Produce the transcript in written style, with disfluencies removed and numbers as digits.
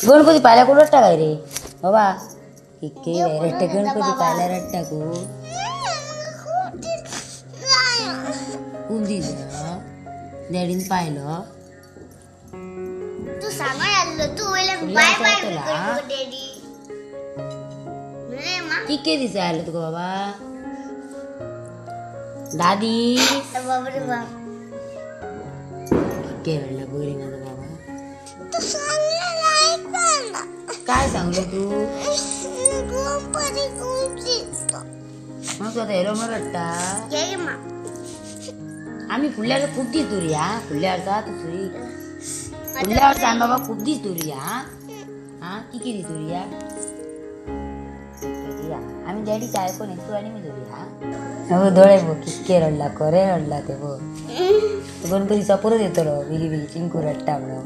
गणपती पाहिल्या कोण रट्टा काय रे बाबा? इतके रट्टे गणपती पाहिल्या रट्टा को खूप दिसलं डॅडीन पाहिलं. तू सांगा आलो तू वयले फुडल्या बाय बाय वर्सा येतला. डॅडी रे मा. कितके दीस आयलो तुका बाबा दादी? बाबा रे बाप. कितके वेळला बरी माझा बाबा. तू सांगला ऐकला. काय सांगलो तू? गणपती खूप दिसतो. मग तू आता हेलो मग रट्टा. ये मा. आम्ही फुडल्या वर्सा खूप दीस दवरुया. फुडल्या वर्सा तू सुरी फुडल्या वर्सा आमी बाबा खूप दीस दवरुया. हा, किती दीस दवरुया? दवरुया आमी डॅडीचे आयकून तू आनी मी दवरुया. हो दोळे बघ कितके रडला, खरे रडला ते बघ. गणपतीचा परत येतलो बेगी बेगी चिंकू रडटा म्हणून.